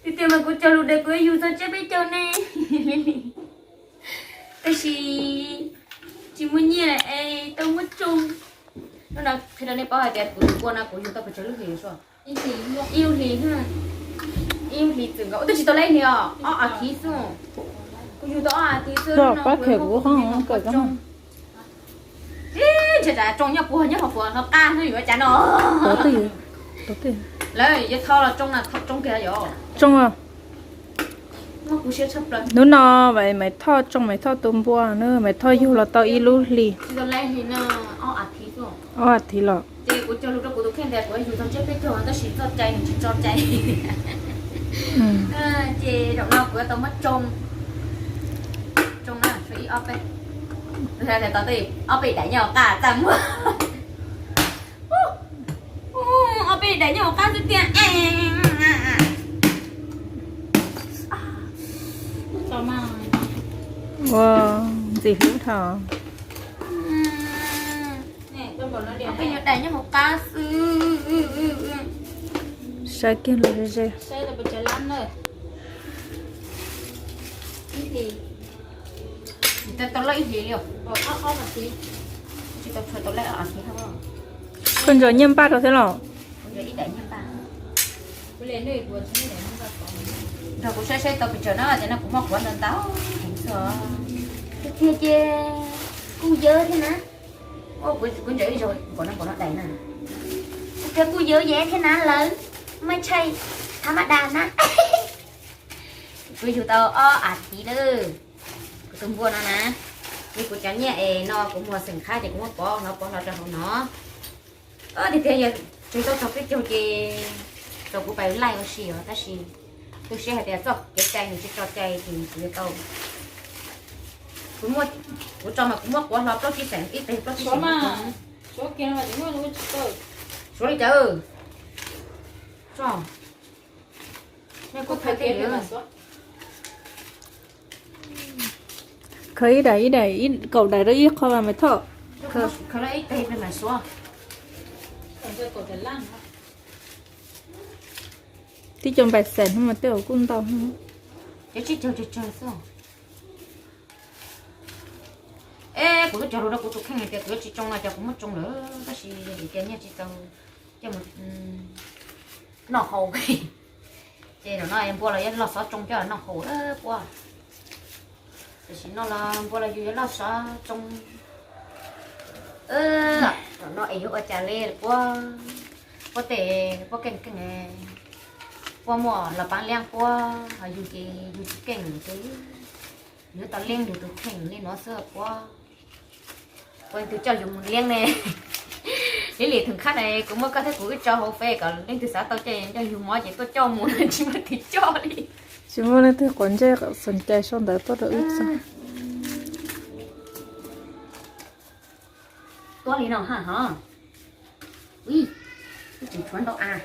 Tiag tiag mas kuv cog lus tias kuv yuav yug txog tsiab peb caug ne, tab sis tsis muaj nyiaj es tau muab tsoo. Hnub no qhia rau nej paub hais tias kuv tus npua no kuv yug tau pes tsawg lub hlis, ib lub hlis, ib lub hlis txwm nkaus, twb tsis tau lab hlis os, ob as thiv xwb. Kuv yug tau ob as thiv xwb, pab khem kuv qhov tsoo. Ib, ntshe tsam tsoo nyob puag nyob hauv puas hlo qab hnub yuav cas no. Lawv yuav tho los tsoo na, tho tsoo kiag yom. Tsoo os. Hnub no Maiv Thoj tsoo, Maiv Thoj tus npua na, Maiv Thoj yug los tau ib lub hlis. Ob as thiv los. Ces kuv cog lus rau kuv tus kheej tias kuv yuav yug txog tsiab peb caug tab sis txoj cai nws tsis tso cai. Ces zaum no kuv yuav tau muab tsoo, tsoo na, tshuav ib ob peb, ob peb daim nyob hauv qab txaj muag. Ob peb daim nyob hauv qab xwb tiag. Ua, ntxim hlub dhau. Ob peb nyuag daim nyob hauv qab xwb. Saib kiag los ze ze. Tau lawm ib hlis li. Koj ntsaws nyiaj npaj rau thiab los? Nrog kuv saib saib tau pes tsawg na, tias no kuv muaj quav ntau ntau heev xwb. Tiag tiag ces kuj yawg thiab na. Kuv ntsaws ib zaug npaum no npaum no daim na. Kuv tias kuj yawg yam thiab na lawm, maj tshaj thav maj das na. Kuv yug tau ob as thiv lawm. Kuv tus npua no na, ces kuv cov nyiaj es no kuv muag xeem qhab ces kuv muab pov hlo pov hlo rau hauv no. Tiag tiag yog tseem tau txog peb caug ces txaus kuv pais laij ua si os, tab sis tu siab hais tias txoj kev cai nws tsis tso cai ces kuv yuav tau. Kuv muab, kuv tso mas kuv muab quav hlo plaub tsib xeem, ib teg plaub tsib xeem. Suav li cas? Tso. Khaws ib daim, ib daim, kaum daim rau ib qho mas Maiv Thoj. Tib co npais xees no mas tej zaum kuj ntau. Cov tsib caug tsawg tsawg xwb. Es kuv twb cog lus rau kuv tus kheej hais tias kuv yuav tsis tsoo no ces kuv muab tsoo lawm, tab sis vim tias nyiaj tsis tau coj mus noj haus. Ces zaum no npua los yuav loj xov tsoo coj noj haus puab. Tam sim no los npua los yus yuav loj xov tsoo. Zaum no es yuav ua cas li puab, puab tej puab keej keej, puab muaj los paav liab puab, ho yus ces yus tsis keej ces yus tau liab yus tus kheej li no xwb puab. Puab leej twg coj yus mus liab ne? Li li theem khab na kuv muab koj thiab kuv wb tso hauv Face kom leej twg xav tau coj yus mov ces tuaj coj mus, tsis muaj leej twg coj li. Tsis muaj leej twg quav ntsej xom cai sau ntawv tuaj rau wb txog. Tuab li no ha ho. Ui, tseem tshuav ntau av.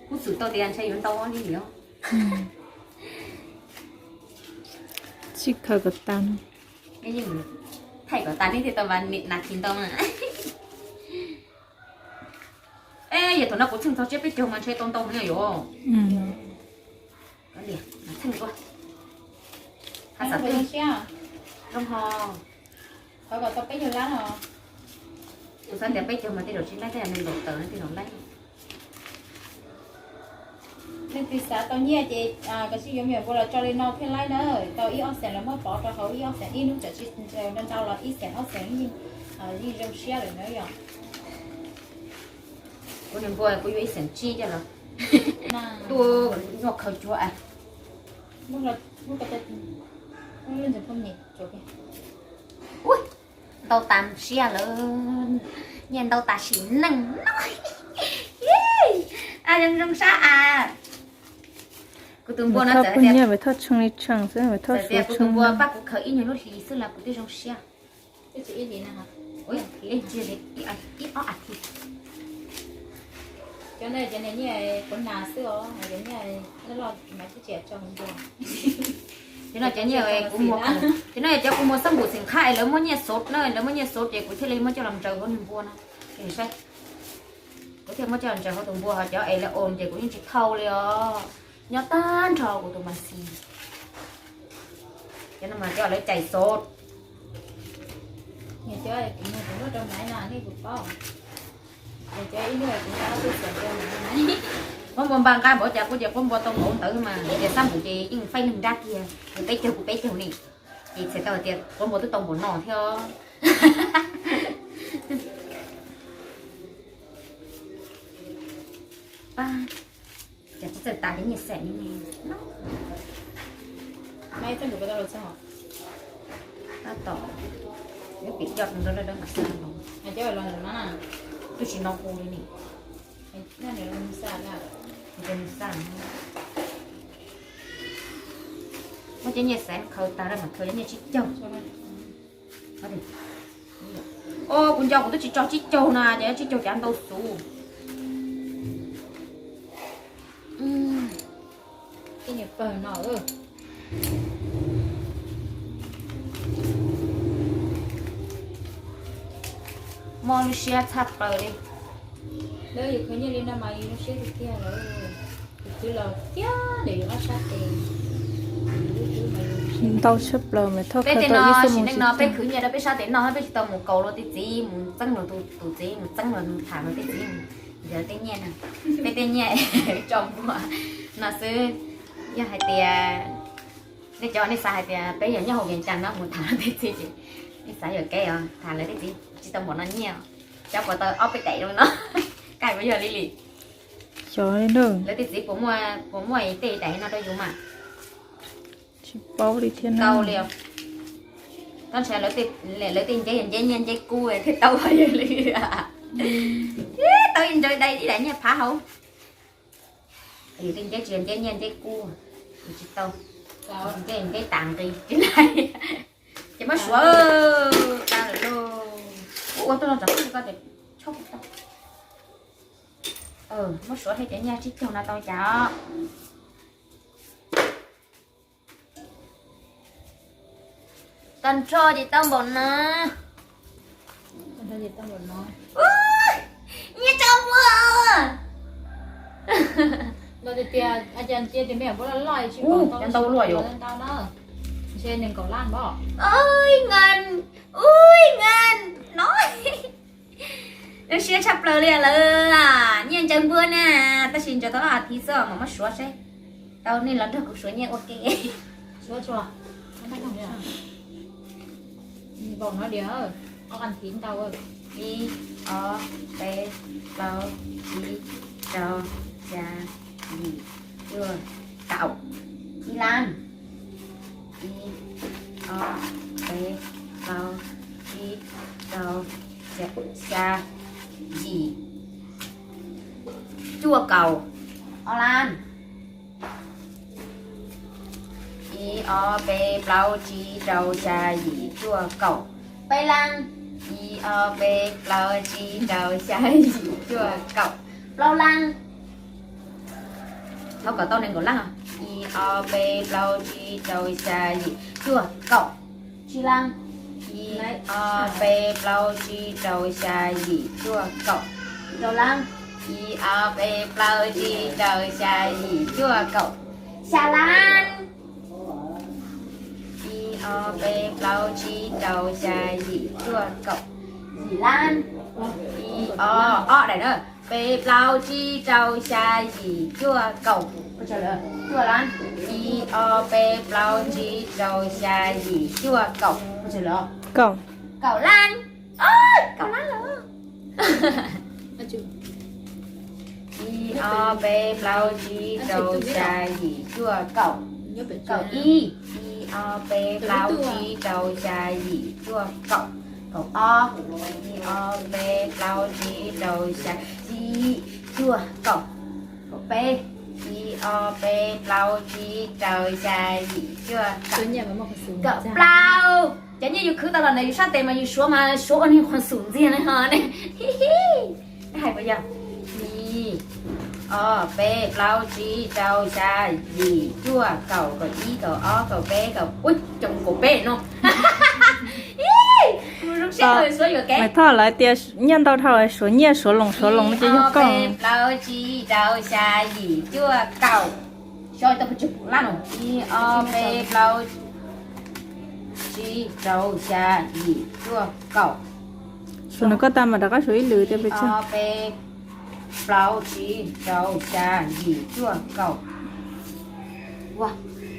Kuv xum tau tias ntshai yuav ntau li os. Sib khaws kom tas. Thaij kom tas nej thiaj tau vas nas kis ntau na. Es yog thaum no kuv txheej txog tsiab peb caug mas ntshai tau ntau heev yom. Txheej ua ha xav twb zoo ho. Kuv xav tias peb caug mas tej zaum tsis laib, tej zaum nees nkaum tawm no tej zaum laib. Leej twg xav tau nyiaj ces koj sim yuav me nyuam npua los tso li no thiaj laib na. Tau ib ob xees los muab pov rau hauv ib ob xees, ib hnub txawm tsis ntau los ib xees ob xees yeej zoo siab lawm na yom. Kuv niag npua kuv yuav ib xees tsib coj los tuaj noj khaws cuag. Ntau tas siab lawm, nyiaj ntau tas sim neej no. Zoo zoo sab as. Kuv tus npua no txawm tias kuv tus npua pab kuv khaws ib nyuag lub hlis xwb los kuv twb zoo siab. Ib ob as thiv. Cov no cov nyiaj kuv nas xwb os, cov nyiaj loj loj mas twb tsis tso npua. Cov no cov nyiaj kuv muag, cov no yog cov kuv muag xab npum xeem qhab es lawv muab nyiaj xauv na, lawv muab nyiaj xauv ces kuv thiaj li muab coj los ntsaws hauv niag npua no. Saib, Kuv thiaj muab coj ntsaws hauv tus npua, ho cov es lawv ua ces kuv yeej tsis thau li os. Nyob tag nrho kuv tus mas xis. Cov no mas cov lawv cais xov. Quab npua npaj nqa npaum cas kuv ces quab npua tau npaum ntawd mas ces xab npum ces yeej faib neeg nrab kiag, kuv peb caug kuv peb caug ne. Ces txhais tau tias quab npua twb tau npaum no thiab. Ces txawj tas cov nyiaj xeem li ne. Tab tom, nyob pim coj rau dawb dawb mas xaj los, twb tsis no hu li ne. Muab cov nyiaj xeem khaws tag lawm mas khaws cov nyiaj tsib caug. Os, kuv nco kuv twb tsis tso tsib caug na, ces tsib caug cav ntau xus. Mob lub siab tshaj plaws li. Lawv yus khwv nyiaj li no mas yus lub siab tiag tiag lawm. Yus khwv los tiag ntawm yus ob sab tes. Ntau tshaj plaws mas thauj. Peb tej no sim neej no peb khwv nyiaj rau peb sab tes noj, peb tsis tau mus kaus luag tej txiv, mus txeeb luag tus txiv, mus txeeb luag, mus tham luag tej txiv, mus yog tej nyiaj no. Peb tej nyiaj tso npua no xwb. Yog hais tias nej cov nej xav hais tias peb yog nyob hauv Vias Cas no mus tham luag tej txiv ces nej xav yuam kev os, tham lawv tej txiv tsis tau npaum no nyiaj. Cov puas tau ob peb daim no, kaj puas yog li li? Lawv tej txiv puas muaj tej daim no rau yus mas? Tsis paub li thiab, tau li. Tab sis lawv tej nceb yog nceb nyiaj nceb kub thiaj tau yog li. Tau ib ntsawg dai ib daim nyiaj phav hauv. Yus tej nceb tsis yog nceb nyiaj nceb kub, yus tsis tau. Nceb nceb tas nqi tsis nai. Ces muab suav tau lawm lauj. Ua tuaj no tsam koj tias tshab tau. Muab suav thiab cov nyiaj tsib caug no tau cas os. Tag nrho ces tau npaum no. Nyiaj tso npua. Ua ntau luaj yom. Ub, nqa no. Lub siab tshaj plaws li lawm. Nyiaj ntsaws npua na, tab sis ntsaws tau ob as thiv xwb mas muab suav seb. Tau nej los nrog kuv suav nyiaj ua ke. Npaum no diam, ob as thiv ntau. Ib, ob, peb, plaub, tsib, rau, xya, yim, cuaj, kaum. Ib lab. Ib, ob, peb, plaub, tsib, rau, xya, yim, cuaj, kaum. Ob lab. Ib, ob, peb, plaub, tsib, rau, xya, yim, cuaj, kaum. Peb lab. Ib, ob, peb, plaub, tsib, rau, xya, yim, cuaj, kaum. Plaub lab. Thov kom tau nees nkaum lab. Ib, ob, peb, plaub, tsib, rau, xya, yim, cuaj, kaum. Tsib lab. Ib, ob, peb, plaub, tsib, rau, xya, yim, cuaj, kaum. Rau lab. Ib, ob, peb, plaub, tsib, rau, xya, yim, cuaj, kaum. Xya lab. Ib, ob, peb, plaub, tsib, rau, xya, yim, cuaj, kaum. Yim lab. Ib, ob, ob daim na. Peb, plaub, tsib, rau, xya, yim, cuaj, kaum. Cuaj lab. Ib, ob, peb, plaub, tsib, rau, xya, yim, cuaj, kaum. Kaum. Kaum lab. Kaum lab lawm. Ib, ob, peb, plaub, tsib, rau, xya, yim, cuaj, kaum. Kaum ib. Ib, ob, peb, plaub, tsib, rau, xya, yim, cuaj, kaum. Kaum ob. Ib, ob, peb, plaub, tsib, rau, xya, yim, cuaj, kaum. Kaum peb. Ib, ob, peb, plaub, tsib, rau, xya, yim, cuaj, kaum. Kaum plaub. Cov nyiaj yus khwv tau los ntawm yus sab tes mas yus suav mas suav ua niag qhuas xum ntxiag ne ho ne. Hais puas yog? Ib, ob, peb, plaub, tsib, rau, xya, yim, cuaj, kaum, kaum ib, kaum ob, kaum peb, kaum, ua, kaum peb no. Mus zoo Maiv Thoj lawv tias nyiaj ntau dhau, suav nyiaj suav loos suav loos no ces yog koj. Plaub tsib rau xya yim cuaj kaum. Ib ob peb plaub tsib rau xya yim cuaj kaum. Suav nws koj tas mas rov qab suav ib lwm tias peb tsawg. Ib ob peb plaub tsib rau xya yim cuaj kaum. Ua,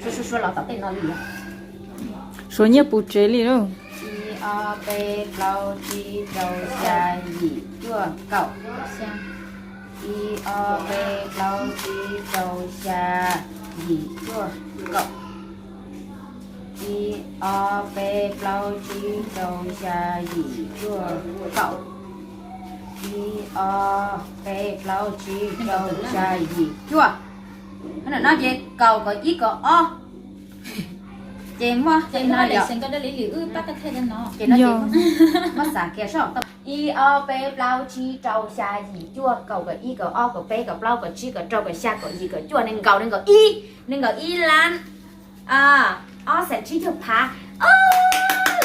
suav suav suav los tom tej no li. Suav nyiaj puv tsev li lauj. Ib ob peb plaub tsib rau xya yim cuaj kaum. Ib ob peb plaub tsib rau xya yim cuaj kaum. Ib ob peb plaub tsib rau xya yim cuaj kaum. Ib ob peb plaub tsib rau xya yim cuaj. No ces kaum kaum ib kaum ob. Ces muab, ces no, muab xav kiag soj. Ib ob peb plaub tsib rau xya yim cuaj kaum kaum ib kaum ob kaum peb kaum plaub kaum tsib kaum rau kaum xya kaum yim kaum cuaj nees nkaum, nees nkaum ib, nees nkaum ib lab. Ob xees tsib caug phav.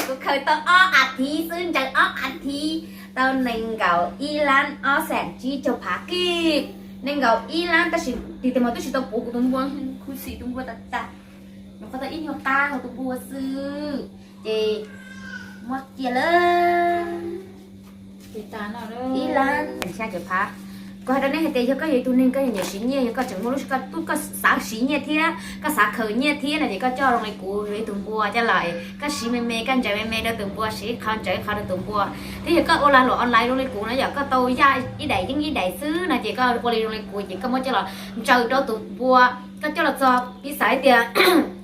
Kuv khaws tau ob as thiv xwb, ntsaws ob as thiv tau nees nkaum ib lab ob xees tsib caug phav kib. Nees nkaum ib lab tab sis tig tes mas twb tsis tau puv kuv tus npua, khuv xim tus npua tas tas. Nyuam qhuav tau ib nyuag qab hauv tus npua xwb ces muab cia lawm. Ib lab xya caum phav. Kuv hais rau nej hais tias yog koj yog ib tug neeg koj nyiam siv nyiaj, yog koj tseem muaj lub siab koj xav siv nyiaj thiab koj xav khaws nyiaj thiab no ces koj coj zoo li kuv ib tug npua coj los, koj siv me me, koj ntsaws me me rau tus npua, siv qhov ntsaws qhov rau tus npua. Thiab yog koj ua lag luam online zoo li kuv no yog koj tau yaj ib daim yeeb ib daim xwb no ces koj ua li zoo li kuv ces koj muab coj los ntsaws rau tus npua. Koj coj los txog, piv xam hais tias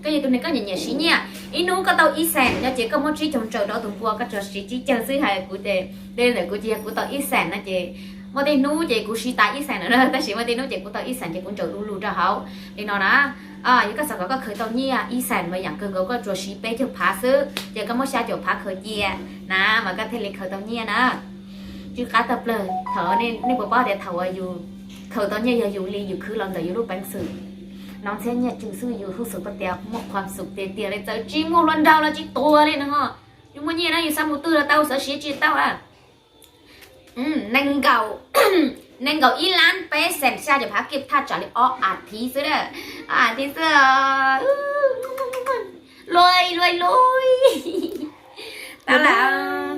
koj yog tus neeg koj nyiam nyiam siv nyiaj, ib hnub koj tau ib xees no ces koj muab tsib caug ntsaws rau tus npua, koj tsuas siv tsib caug xwb. Hais kuv ces, tej ntawm kuv ces yog kuv tau ib xees no ces muaj tej hnub ces kuv siv tas ib xees lawm na, tab sis muaj tej hnub ces kuv tau ib xees ces kuv ntsaws du lug rau hauv li no na. Yog koj xav kom koj khaws tau nyiaj ib xees mas yam kawg nkaus koj tsuas siv peb caug phav xwb ces koj muab xya caum phav khaws cia na mas koj thiaj li khaws tau nyiaj na. Tsw qab tag plawg thaum, nej puas paub tias thaum uas yus khaws tau nyiaj yog yus li yus khwv los ntawm yus lub peev xwm, no ntxhiab nyiaj tsw xwb yus hu xwm tias muaj qhuam xum tiag tiag li, txawm tsis muaj hluas nraug los tsis tuag li no. Yus muaj nyiaj na yus xav mus twg los tau, xav siv tsis tau a. Nees nkaum, nees nkaum ib lab peb xees xya caum phav kib thaj tsam li ob as thiv xwb, ob as thiv xwb. Luaj luaj luaj. Tau lawm.